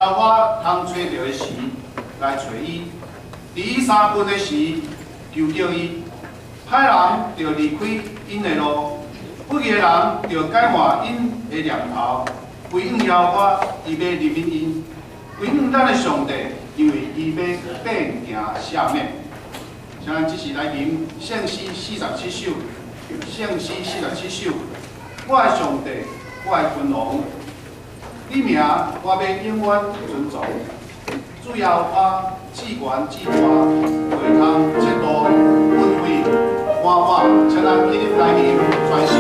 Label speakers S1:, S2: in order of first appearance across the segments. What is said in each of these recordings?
S1: 我通揣著的時來揣伊，佇伊三更的時求叫伊，歹人著離開𪜶的路，不義的人著改換𪜶的念頭，歸向耶和華，伊欲憐憫𪜶；歸向咱的上帝，因為伊欲變行赦免。請咱這時來吟聖詩四十七首，聖詩四十七首，我的上帝，我的君王。你名我欲永遠尊崇，主耶和華至懸至大，袂通測度，恩惠滿滿，請咱起立來吟全首。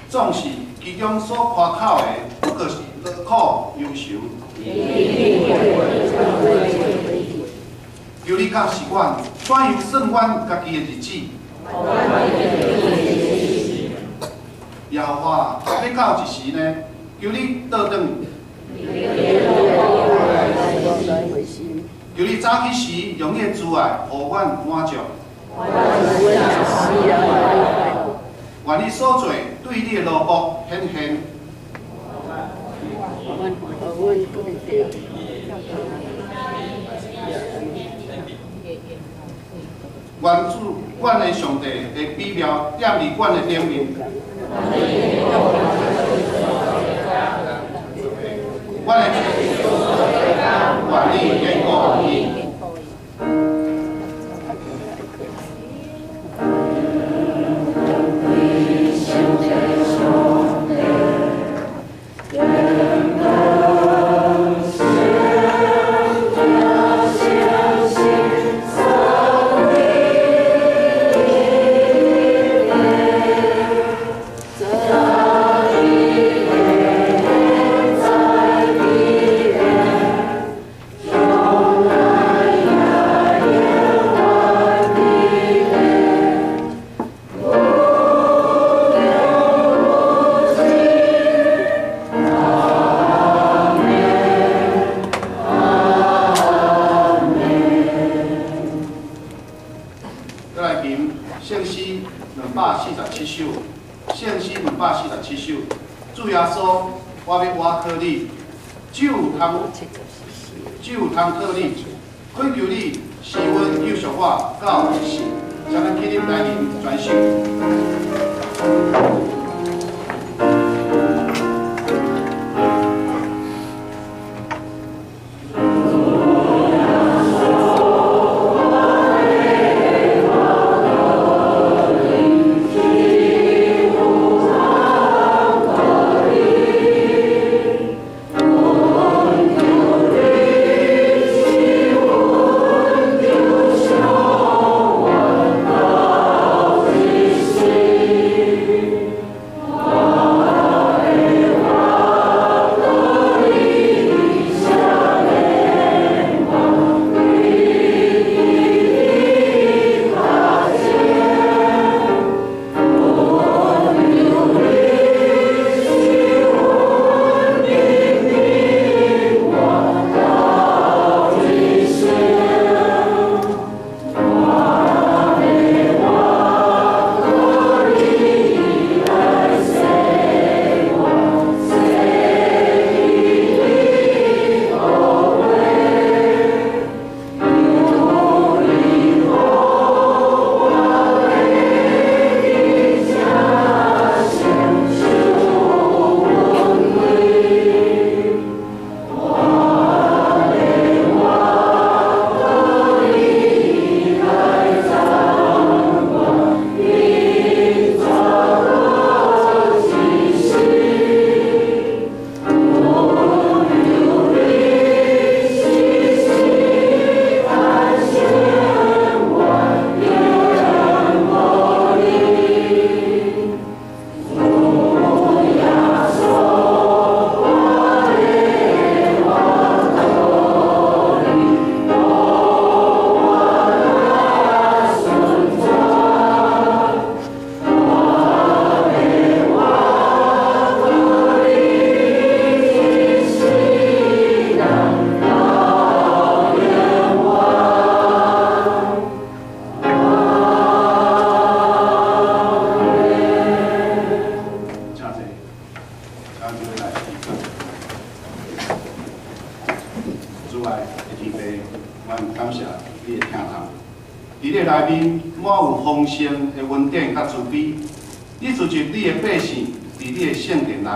S1: 總是其中所誇口的，不過是勞苦憂愁。求你教示阮，怎樣算阮家己的日子？耶和華，欲到幾時呢？求你倒轉。求你早起時用你的慈愛予阮滿足。願你所做對你的奴僕顯現。願主，阮的上帝的美妙踮佇阮的頂面。阮的願你堅固伊。247首，主耶穌，我欲倚靠你，只有通靠你，懇求你施恩救贖我到一世，請咱起立來吟全首。豐盛的恩典佮慈悲，你召集你的百姓佇你的聖殿內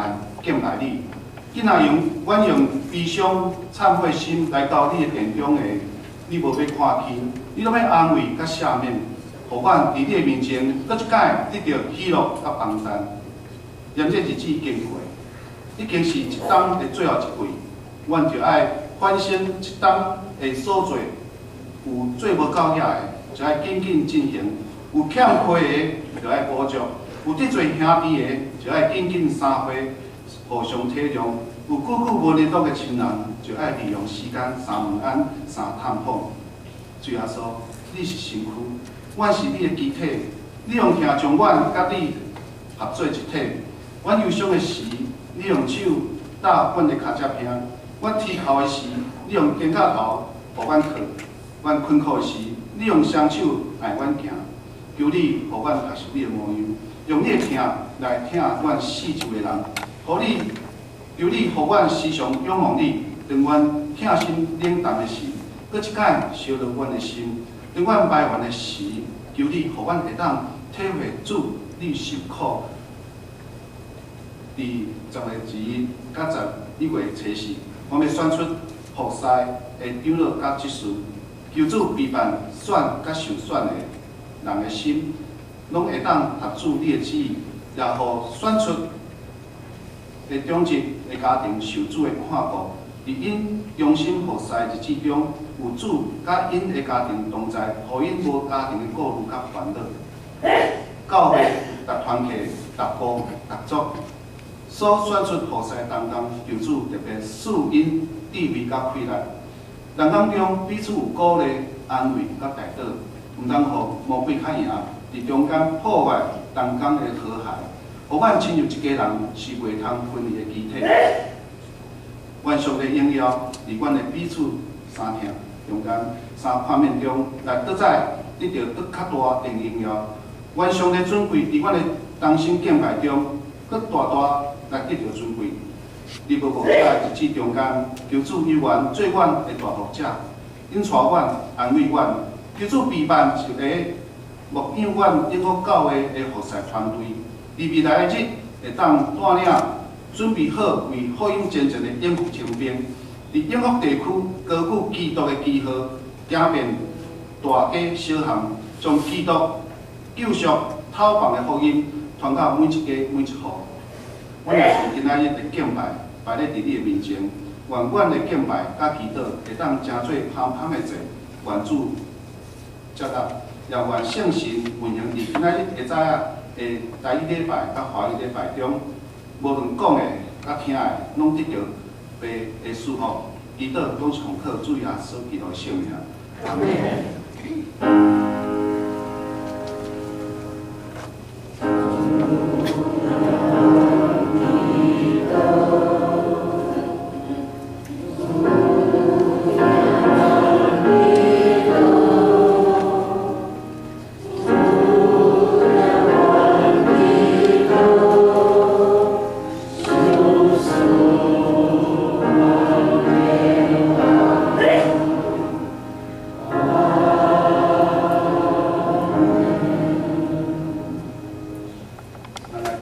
S1: 敬拜你。今仔用阮用悲傷、懺悔心來到你的殿中的，你無欲看輕，你攏欲安慰佮赦免，予阮佇你的面前閣一擺得著喜樂佮幫助。炎熱日子已經過，已經是這冬的最後一季，阮就愛反省這冬的所做，有做無夠遐的，就愛緊緊進行；有欠缺的，就愛補足；有得罪兄弟的，就愛緊緊相會，互相體諒；有久久無聯絡的親人，就愛利用時間三問安、三探訪。主耶穌，你是身軀，阮是你的肢體，你用疼將阮佮你合做一體。阮憂傷的時，你用手搭阮的跤脊鈿；阮啼哭的時，你用肩胛頭予阮靠；阮困苦的時，你用雙手帶阮行。求你予阮學習你的模樣，用你的疼來疼阮四周的人。求你予阮時常仰望你，當阮疼心冷淡的時，閣一擺燒熱阮的心；當阮埋怨的時，求你予阮會當體會主你受苦。佇10月21佮11月初四，我欲選出服侍的長老佮執事，求主備辦選佮受選的人的心，攏會當合主你的旨意，也予選出的長執的家庭受主的看顧，佇𪜶忠心服侍的日子中，有主佮𪜶的家庭同在，予𪜶無家庭的顧慮佮煩惱。教會逐團契、逐部、逐組所選出服侍的同工，求主特別賜𪜶智慧佮氣力，人當中彼此有鼓勵、安慰佮代禱，毋通予魔鬼較贏，佇中間破壞同工的和諧，予阮親像一家人是袂通分離的肢體。願上帝榮耀佇阮的彼此相疼中間、相寬免中，來閣再得著閣較大的榮耀。願上帝尊貴佇阮的同心敬拜中，閣大大來得著尊貴。佇無牧者的日子中間，求主猶原做阮的大牧者，引帶阮、安慰阮。求主備辦一个牧養阮永福教會的服侍團隊，佇未來的日會當帶領準備好為福音前進的永福精兵，佇永福地區高舉基督的旗號，行遍大街小巷，將基督救贖透放的福音傳到每一家每一戶。阮也是今仔日的敬拜擺咧佇你的面前，願阮的敬拜佮祈禱會當成做香香的祭，願主接納，也願聖神運行佇今仔日下早仔的台語禮拜佮華語禮拜中，無論講的佮聽的，攏得著父的祝福。祈禱攏是奉靠主耶穌基督的聖名。阿門。